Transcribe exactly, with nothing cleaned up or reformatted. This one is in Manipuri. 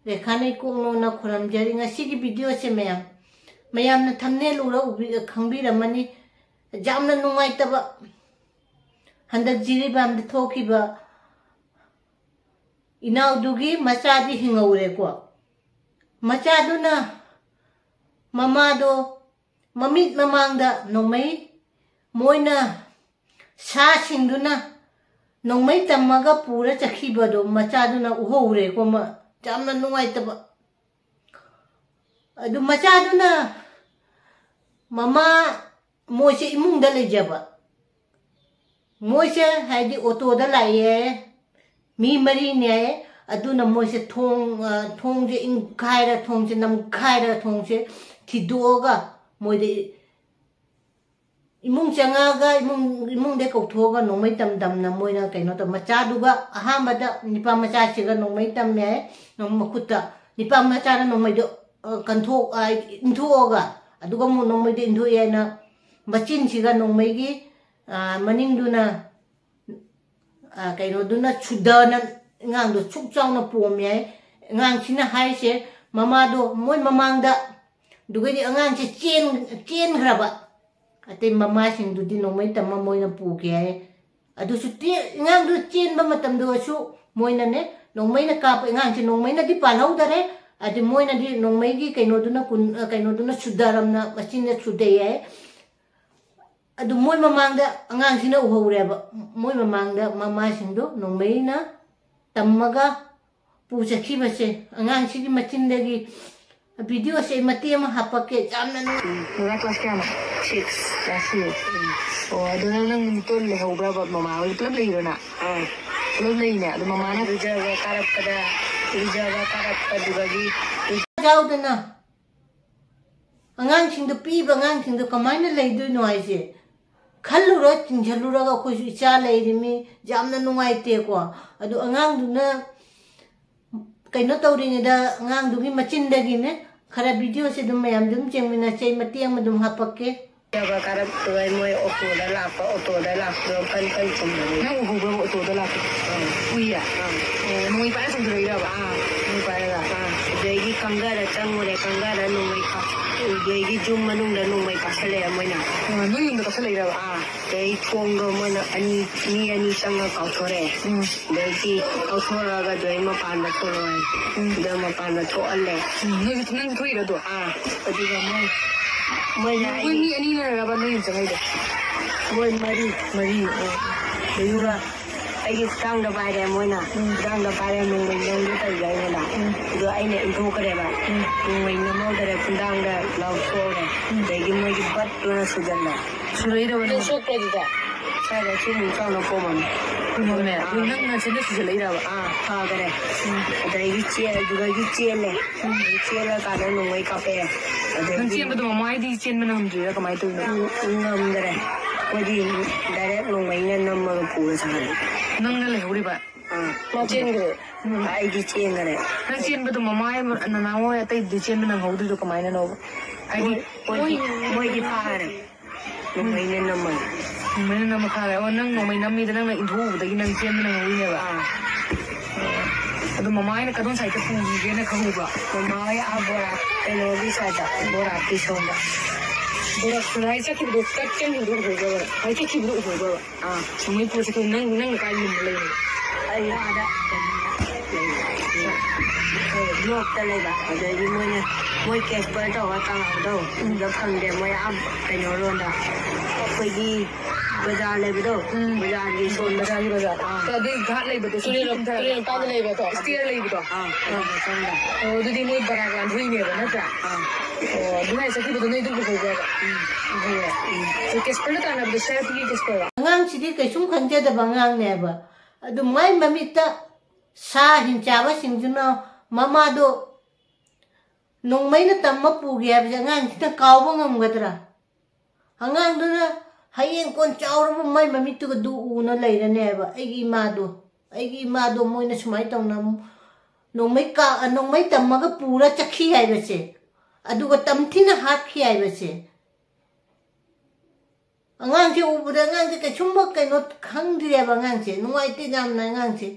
ꯔꯦꯈꯥ ꯅꯩꯀꯣꯛꯅꯣꯅ ꯈꯨꯔꯨꯝꯖꯔꯤ꯫ ꯉꯁꯤꯒꯤ ꯚꯤꯗꯤꯑꯣꯁꯦ ꯃꯌꯥꯝ, ꯃꯌꯥꯝꯅ ꯊꯝꯅꯦꯜ ꯎꯔ ꯎꯕꯤ-, ꯈꯪꯕꯤꯔꯝꯃꯅꯤ꯫ ꯌꯥꯝꯅ ꯅꯨꯡꯉꯥꯏꯇꯕ, ꯍꯟꯗꯛ ꯖꯤꯔꯤꯕꯥꯝꯗ ꯊꯣꯛꯈꯤꯕ ꯏꯅꯥꯎꯗꯨꯒꯤ ꯃꯆꯥꯗꯤ ꯍꯤꯡꯍꯧꯔꯦꯀꯣ꯫ ꯃꯆꯥꯗꯨꯅ ꯃꯃꯥꯗꯣ ꯃꯃꯤꯠ ꯃꯃꯥꯡꯗ ꯅꯣꯡꯃꯩ, ꯃꯣꯏꯅ ꯁꯥꯁꯤꯡꯗꯨꯅ ꯅꯣꯡꯃꯩ ꯇꯝꯃꯒ ꯄꯨꯔ ꯆꯠꯈꯤꯕꯗꯣ ꯃꯆꯥꯗꯨꯅ ꯎꯍꯧꯔꯦꯀꯣ꯫ ꯃ-, ꯌꯥꯝꯅ ꯅꯨꯡꯉꯥꯏꯇꯕ꯫ ꯑꯗꯨ ꯃꯆꯥꯗꯨꯅ ꯃꯃꯥ, ꯃꯣꯏꯁꯦ ꯏꯃꯨꯡꯗ ꯂꯩꯖꯕ꯫ ꯃꯣꯏꯁꯦ ꯍꯥꯏꯗꯤ ꯑꯣꯇꯣꯗ ꯂꯥꯛꯑꯦ, ꯃꯤ ꯃꯔꯤꯅꯦ꯫ ꯑꯗꯨꯅ ꯃꯣꯏꯁꯦ ꯊꯣꯡ, ꯑ, ꯊꯣꯡꯁꯦ ꯏꯟꯈꯥꯏꯔ, ꯊꯣꯡꯁꯦ ꯅꯝꯈꯥꯏꯔ, ꯊꯣꯡꯁꯦ ꯊꯤꯗꯣꯛꯑꯒ ꯃꯣꯏꯗ ꯏꯃꯨꯡ ꯆꯪꯉꯛꯑꯒ ꯏꯃꯨꯡ, ꯏꯃꯨꯡꯗꯩ ꯀꯧꯊꯣꯛꯑꯒ ꯅꯣꯡꯃꯩ ꯇꯝ ꯇꯝꯅ ꯃꯣꯏꯅ ꯀꯩꯅꯣ ꯇꯧ-, ꯃꯆꯥꯗꯨꯒ ꯑꯍꯥꯟꯕꯗ ꯅꯤꯄꯥ ꯃꯆꯥꯁꯤꯒ ꯅꯣꯡꯃꯩ ꯇꯝꯃꯦ꯫ ꯅꯣꯡ-, ꯃꯈꯨꯠꯇ ꯅꯤꯄꯥ ꯃꯆꯥꯅ ꯅꯣꯡꯃꯩꯗꯣ, ꯑ, ꯀꯟꯊꯣꯛ-, ꯑ, ꯏꯟꯊꯣꯛꯑꯒ ꯑꯗꯨꯒ ꯑꯃꯨꯛ ꯅꯣꯡꯃꯩꯗꯣ ꯏꯟꯊꯣꯛꯑꯦ ꯍꯥꯏꯅ ꯃꯆꯤꯟꯁꯤꯒ ꯅꯣꯡꯃꯩꯒꯤ, ꯑ, ꯃꯅꯤꯡꯗꯨꯅ, ꯑ, ꯀꯩꯅꯣꯗꯨꯅ ꯁꯨꯗꯅ ꯑꯉꯥꯡꯗꯣ ꯁꯨꯛ ꯆꯥꯎꯅ ꯄꯣꯝꯃꯦ ꯍꯥꯏ꯫ ꯑꯉꯥꯡꯁꯤꯅ ꯍꯥꯏꯔꯤꯁꯦ ꯃꯃꯥꯗꯣ ꯃꯣꯏ ꯃꯃꯥꯡꯗ, ꯑꯗꯨꯒꯗꯤ ꯑꯉꯥꯡꯁꯦ ꯆꯦꯟ-, ꯆꯦꯟꯈ꯭ꯔꯕ꯫ ꯑꯇꯩ ꯃꯃꯥꯁꯤꯡꯗꯨꯗꯤ ꯅꯣꯡꯃꯩ ꯇꯝꯃ ꯃꯣꯏꯅ ꯄꯨꯈꯤ ꯍꯥꯏ꯫ ꯑꯗꯨꯁꯨ ꯇꯦ-, ꯑꯉꯥꯡꯗꯨ ꯆꯦꯟꯕ ꯃꯇꯝꯗ ꯑꯣꯏꯔꯁꯨ ꯃꯣꯏꯅꯅꯦ ꯅꯣꯡꯃꯩꯅ ꯀꯥꯞꯄ, ꯑꯉꯥꯡꯁꯦ ꯅꯣꯡꯃꯩꯅꯗꯤ ꯄꯥꯜꯍꯧꯗꯔꯦ꯫ ꯑꯗꯨ ꯃꯣꯏꯅꯗꯤ ꯅꯣꯡꯃꯩꯒꯤ ꯀꯩꯅꯣꯗꯨꯅ ꯀꯨꯟ-, ꯑ, ꯀꯩꯅꯣꯗꯨꯅ ꯁꯨꯗꯔꯝꯅ ꯃꯆꯤꯟꯗ ꯁꯨꯗꯩ ꯍꯥꯏ꯫ ꯑꯗꯨ ꯃꯣꯏ ꯃꯃꯥꯡꯗ ꯑꯉꯥꯡꯁꯤꯅ ꯎꯍꯧꯔꯦꯕ꯫ ꯃꯣꯏ ꯃꯃꯥꯡꯗ ꯃꯃꯥꯁꯤꯡꯗꯣ ꯅꯣꯡꯃꯩꯅ ꯇꯝꯃꯒ ꯄꯨ ꯆꯠꯈꯤꯕꯁꯦ꯫ ꯑꯉꯥꯡꯁꯤꯒꯤ ꯃꯆꯤꯟꯗꯒꯤ ꯚꯤꯗꯤꯑꯣꯁꯦ ꯑꯩ ꯃꯇꯦꯛ ꯑꯃ ꯍꯥꯞꯄꯛꯀꯦ꯫ ꯌꯥꯝꯅ ꯅꯨꯡꯉꯥꯏ꯫ ꯅꯨꯔꯥ ꯀ꯭ꯂꯥꯁ ꯀꯌꯥꯅꯣ? ꯁꯤꯛꯁ꯫ Class six. ꯑꯣ, ꯑꯗꯨ ꯅꯪ, ꯅꯪ ꯅꯨꯃꯤꯠꯇꯣ ꯂꯩꯍꯧꯕ꯭ꯔꯕ? ꯃꯃꯥ ꯍꯣꯏ ꯄꯨꯂꯞ ꯂꯩꯔꯣ ꯅꯪ? ꯑꯥ꯫ ꯄꯨꯂꯞ ꯂꯩꯅꯦ꯫ ꯑꯗꯨ ꯃꯃꯥꯅ ꯏꯔꯨꯖꯕ ꯀꯥꯔꯛꯄꯗ, ꯏꯔꯨꯖꯕ ꯀꯥꯔꯛꯄꯗꯨꯗꯒꯤ ꯌꯥꯎꯗꯅ ꯑꯉꯥꯡꯁꯤꯡꯗꯣ, ꯄꯤꯛꯏꯕ ꯑꯉꯥꯡꯁꯤꯡꯗꯣ ꯀꯃꯥꯏꯅ ꯂꯩꯗꯣꯏꯅꯣ ꯍꯥꯏꯁꯦ ꯈꯜꯂꯨꯔ ꯆꯤꯡꯁꯤꯜꯂꯨꯔꯒ ꯑꯩꯈꯣꯏꯁꯨ ꯏꯆꯥ ꯂꯩꯔꯤꯃꯤ, ꯌꯥꯝꯅ ꯅꯨꯡꯉꯥꯏꯇꯦꯀꯣ꯫ ꯑꯗꯨ ꯑꯉꯥꯡꯗꯨꯅ ꯀꯩꯅꯣ ꯇꯧꯔꯤꯉꯩꯗ ꯑꯉꯥꯡꯗꯨꯒꯤ ꯃꯆꯤꯟꯗꯒꯤꯅꯦ ꯈꯔ ꯚꯤꯗꯤꯑꯣꯁꯦ ꯑꯗꯨꯝ ꯃꯌꯥꯝ ꯑꯗꯨꯝ ꯌꯦꯡꯃꯤꯟꯅꯁꯦ, ꯑꯩ ꯃꯇꯦꯛ ꯑꯃ ꯑꯗꯨꯝ ꯍꯥꯄꯛꯀꯦ꯫ ꯌꯥꯕ ꯀꯥꯔꯛꯇꯨꯒ ꯃꯣꯏ ꯑꯣꯇꯣꯗ ꯂꯥꯛꯄ, ꯑꯣꯇꯣꯗ ꯂꯥꯛꯄꯗꯣ ꯐꯟ ꯐꯟ ꯆꯨꯝꯕꯅꯤ꯫ ꯅꯪ ꯎꯍꯧꯕ꯭ꯔꯕ ꯑꯣꯇꯣꯗ ꯂꯥꯛꯄꯗꯣ? ꯑꯥ꯫ ꯎꯏꯌꯦ? ꯑꯥ꯫ ꯑꯣ, ꯅꯣꯡꯃꯩ ꯄꯥꯏꯔ ꯆꯣꯡꯊꯔꯛꯏꯔꯕ? ꯑꯥ꯫ ꯀꯪꯒꯔ ꯆꯪꯉꯨꯔꯦ꯫ ꯀꯪꯒꯔ ꯅꯣꯡꯃꯩ ꯀꯥꯞ-, ꯑꯗꯒꯤ ꯌꯨꯝ ꯃꯅꯨꯡꯗ ꯅꯣꯡꯃꯩ ꯀꯥꯞꯁꯜꯂꯛꯑꯦ ꯃꯣꯏꯅ꯫ ꯑ, ꯅꯣꯏ ꯌꯨꯝꯗ ꯀꯥꯞꯁꯜꯂꯛꯏꯔꯕ? ꯑꯥ, ꯑꯗꯩ ꯊꯣꯡꯗꯣ ꯃꯣꯏꯅ ꯑꯅꯤ, ꯃꯤ ꯑꯅꯤ ꯆꯪꯉ ꯀꯥꯎꯊꯣꯔꯛꯑꯦ꯫ ꯎꯝ꯫ ꯑꯗꯩꯗꯤ ꯀꯥꯎꯊꯣꯔꯛꯑꯒ ꯑꯗꯩ ꯃꯄꯥꯟꯗ ꯊꯣꯛꯂꯛꯑꯣ ꯍꯥꯏ꯫ ꯎꯝ꯫ ꯑꯗ ꯃꯄꯥꯟꯗ ꯊꯣꯛꯍꯜꯂꯦ꯫ ꯎꯝ, ꯅꯣꯏꯁꯨ, ꯅꯪꯁꯨ ꯊꯣꯛꯏꯔꯣ ꯑꯗꯣ? ꯑꯥ, ꯑꯗꯨꯒ ꯃꯣꯏ, ꯃꯣꯏꯅ ꯃꯣꯏ ꯑꯩꯒꯤ ꯃꯤ ꯑꯅꯤꯅꯔꯕ ꯅꯣꯏ ꯌꯨꯝ ꯆꯪꯉꯛꯏꯗꯣ? ꯃꯣꯏ ꯃꯔꯤ꯫ ꯃꯔꯤ, ꯑꯣ꯫ ꯑꯗꯨꯒ ꯑꯩꯒꯤ ꯈꯨꯗꯥꯡꯗ ꯄꯥꯏꯔꯦ ꯃꯣꯏꯅ꯫ ꯎꯝ꯫ ꯈꯨꯗꯥꯡꯗ ꯄꯥꯏꯔꯦ, ꯅꯣꯡꯃꯩ ꯅꯝꯒꯦ ꯇꯧꯔꯤꯕ ꯑꯩꯉꯣꯟꯗ꯫ ꯎꯝ꯫ ꯑꯗꯣ ꯑꯩꯅ ꯏꯟꯊꯣꯛꯈ꯭ꯔꯦꯕ꯫ ꯎꯝ꯫ ꯅꯣꯡꯃꯩ ꯅꯝꯍꯧꯗꯔꯦ, ꯈꯨꯗꯥꯡꯗ ꯂꯥꯎꯊꯣꯛꯍꯧꯔꯦ꯫ ꯎꯝ꯫ ꯑꯗꯒꯤ ꯃꯣꯏꯒꯤ ꯕꯠ ꯂꯣꯏꯅ ꯁꯨꯖꯜꯂꯦ꯫ ꯁꯨꯔꯛꯏꯔꯕ ꯅꯪ? ꯁꯣꯛꯄ꯭ꯔꯣ ꯑꯗꯨꯗ? ꯁ꯭ꯋꯥꯏꯗ ꯁꯤ ꯑꯗꯨꯝ ꯆꯥꯎꯅ ꯄꯣꯝꯃꯝꯃꯦ꯫ ꯄꯣꯝꯃꯝꯃꯦ? ꯑꯥ꯫ ꯑꯗꯨ ꯅꯪ ꯅꯁꯥꯗ ꯁꯨꯖꯜꯂꯛꯏꯔꯕ? ꯑꯥ, ꯐꯈꯔꯦ꯫ ꯎꯝ꯫ ꯑꯗꯒꯤ ꯆꯦ-, ꯑꯗꯨꯗꯒꯤ ꯆꯦꯜꯂꯦ꯫ ꯎꯝ꯫ ꯑꯗꯒꯤ ꯆꯦꯜꯂꯀꯥꯟꯗ ꯅꯣꯡꯃꯩ ꯀꯥꯞꯄꯛꯑꯦ꯫ ꯅꯪ ꯑꯗꯒꯤ ꯆꯦꯟꯕꯗꯣ ꯃꯃꯥꯏꯗꯤ ꯆꯦꯟꯕ ꯉꯝꯗ꯭ꯔꯤꯔꯥ ꯀꯃꯥꯏꯅ ꯇꯧꯔꯤꯅꯣ? ꯎꯝ, ꯉꯝꯗꯔꯦ꯫ ꯃꯣꯏꯗꯤ ꯗꯥꯏꯔꯦꯛ ꯅꯣꯡꯃꯩꯅ ꯅꯝꯃꯒ ꯄꯨꯔ ꯆꯠꯈ꯭ꯔꯦ꯫ ꯅꯪꯅ ꯂꯩꯍꯧꯔꯤꯕ? ꯑꯥ꯫ ꯃꯥ ꯆꯦꯟꯈ꯭ꯔꯦ꯫ ꯎꯝ꯫ ꯑꯩꯗꯤ ꯆꯦꯟꯈꯔꯦ꯫ ꯅꯪ ꯆꯦꯟꯕꯗꯣ ꯃꯃꯥꯏ ꯅꯅꯥꯎ ꯍꯣꯏ ꯑꯇꯩꯗꯤ ꯆꯦꯟꯕ ꯅꯪꯍꯧꯗ꯭ꯔꯤꯗꯣ ꯀꯃꯥꯏꯅꯅꯣꯕ? ꯍꯥꯏꯗꯤ ꯃꯣꯏ-, ꯃꯣꯏꯗꯤ, ꯃꯣꯏꯗꯤ ꯐꯥꯈꯔꯦ꯫ ꯅꯣꯡꯃꯩꯅ ꯅꯝꯃꯒ꯫ ꯅꯣꯡꯃꯩꯅ ꯅꯝꯃ ꯐꯥꯈ꯭ꯔꯦ꯫ ꯑꯣ, ꯅꯪ ꯅꯣꯡꯃꯩ ꯅꯝꯃꯤꯗ ꯅꯪꯅ ꯏꯟꯊꯣꯛꯎꯕꯗꯒꯤ ꯅꯪ ꯆꯦꯟꯕ ꯅꯪꯍꯧꯔꯤꯅꯦꯕ? ꯑꯥ꯫ ꯑꯣ꯫ ꯑꯗꯣ ꯃꯃꯥ ꯍꯣꯏꯅ ꯀꯗꯣꯝ ꯁꯥꯏꯗ ꯄꯨꯈꯤꯒꯦꯅ ꯈꯪꯍꯧꯕ꯭ꯔꯣ? ꯃꯃꯥ ꯍꯣꯏ ꯑꯥ ꯕꯣꯔꯥ, ꯀꯩꯅꯣꯒꯤ ꯁꯥꯏꯗ, ꯕꯣꯔꯥꯛꯀꯤ ꯁꯣꯝꯗ꯫ ꯕꯣꯔꯥꯛ ꯁꯣꯝꯗ ꯍꯥꯏ ꯆꯠꯈꯤꯕꯗꯣ, ꯀꯠ ꯆꯪꯈꯤꯕꯗꯣ ꯎꯍꯧꯕ꯭ꯔꯕ? ꯍꯥꯏ ꯆꯠꯈꯤꯕꯗꯣ ꯎꯍꯧꯕ꯭ꯔꯕ? ꯑꯥ꯫ ꯅꯣꯡꯃꯩ ꯄꯨꯔ ꯆꯠꯈꯤꯕ ꯅꯪ, ꯅꯪꯅ ꯀꯥꯏ ꯌꯨꯝꯗ ꯂꯩꯔꯤꯅꯣ? ꯑꯩ ꯑꯥꯗ ꯀꯩꯅꯣꯗ ꯂꯩꯕ꯫ ꯕ꯭ꯂꯣꯛꯇ ꯂꯩꯕ꯫ ꯑꯗꯒꯤ ꯃꯣꯏꯅ, ꯃꯣꯏ ꯀꯦꯁꯄꯔ ꯇꯧꯔꯒ ꯇꯥꯕꯗꯣ, ꯑꯗꯨꯗ ꯐꯪꯗꯦ꯫ ꯃꯣꯏ ꯑꯥ ꯀꯩꯅꯣꯔꯣꯝꯗ, ꯑꯩꯈꯣꯏꯒꯤ ꯕꯖꯥꯔ ꯂꯩꯕꯗꯣ, ꯎꯝ꯫ ꯕꯖꯥꯔꯒꯤ ꯁꯣꯝꯗ꯫ ꯕꯖꯥꯔꯒꯤ ꯕꯖꯥꯔ꯫ ꯑꯥ꯫ ꯑꯗꯩ ꯒꯥꯠ ꯂꯩꯕꯗꯣ, ꯇꯨꯔꯦꯜ, ꯇꯨꯔꯦꯜ ꯃꯄꯥꯟꯗ ꯂꯩꯕꯗꯣ? ꯁ꯭ꯇꯦꯌꯔ ꯂꯩꯕꯗꯣ? ꯑꯥ, ꯑꯗꯨꯗ ꯆꯪꯉꯒ꯫ ꯑꯣ, ꯑꯗꯨꯗꯤ ꯃꯣꯏ ꯕꯔꯥꯛ ꯂꯥꯟꯊꯣꯛꯏꯅꯦꯕ, ꯅꯠꯇ꯭ꯔꯥ? ꯑꯥ꯫ ꯑꯣ, ꯑꯗꯨꯃꯥꯏꯅ ꯆꯠꯈꯤꯕꯗꯣ ꯅꯣꯏ ꯑꯗꯨꯝ ꯎꯍꯧꯕ꯭ꯔꯕ? ꯎꯝ꯫ ꯎꯍꯧꯋꯦ꯫ ꯎꯝ꯫ ꯑꯗꯣ ꯀꯦꯁꯄꯔꯒ ꯇꯥꯟꯅꯕꯗꯣ ꯁꯤ ꯑꯥꯔ ꯄꯤꯒꯤ ꯀꯦꯁꯄꯔꯔꯣ? ꯑꯉꯥꯡꯁꯤꯗꯤ ꯀꯩꯁꯨꯝ ꯈꯟꯖꯗꯕ ꯑꯉꯥꯡꯅꯦꯕ꯫ ꯑꯗꯨ ꯃꯥꯏ ꯃꯃꯤꯠꯇ ꯁꯥ ꯍꯤꯡꯆꯥꯕꯁꯤꯡꯗꯨꯅ ꯃꯃꯥꯗꯣ ꯅꯣꯡꯃꯩꯅ ꯇꯝꯃ ꯄꯨꯒꯦ ꯍꯥꯏꯕꯁꯦ ꯑꯉꯥꯡꯁꯤꯅ ꯀꯥꯎꯕ ꯉꯝꯒꯗ꯭ꯔꯥ? ꯑꯉꯥꯡꯗꯨꯅ ꯍꯌꯦꯡ ꯀꯣꯟ ꯆꯥꯎꯔꯕ ꯃꯥꯏ ꯃꯃꯤꯠꯇꯨꯒ ꯑꯗꯨ ꯎꯅ ꯂꯩꯔꯅꯦꯕ꯫ ꯑꯩꯒꯤ ꯏꯃꯥꯗꯣ, ꯑꯩꯒꯤ ꯏꯃꯥꯗꯣ ꯃꯣꯏꯅ ꯁꯨꯃꯥꯏꯅ ꯇꯧꯅ ꯅꯣꯡꯃꯩ ꯀꯥ-, ꯅꯣꯡꯃꯩ ꯇꯝꯃꯒ ꯄꯨꯔ ꯆꯠꯈꯤ ꯍꯥꯏꯕꯁꯦ, ꯑꯗꯨꯒ ꯇꯝꯊꯤꯅ ꯍꯥꯠꯈꯤ ꯍꯥꯏꯕꯁꯦ꯫ ꯑꯉꯥꯡꯁꯦ ꯎꯕꯗ ꯑꯉꯥꯡꯁꯦ ꯀꯩꯁꯨꯝꯕ ꯀꯩꯅꯣ ꯈꯪꯗ꯭ꯔꯦꯕ꯫ ꯑꯉꯥꯡꯁꯦ ꯅꯨꯡꯉꯥꯏꯇꯦ ꯌꯥꯝꯅ꯫ ꯑꯉꯥꯡꯁꯦ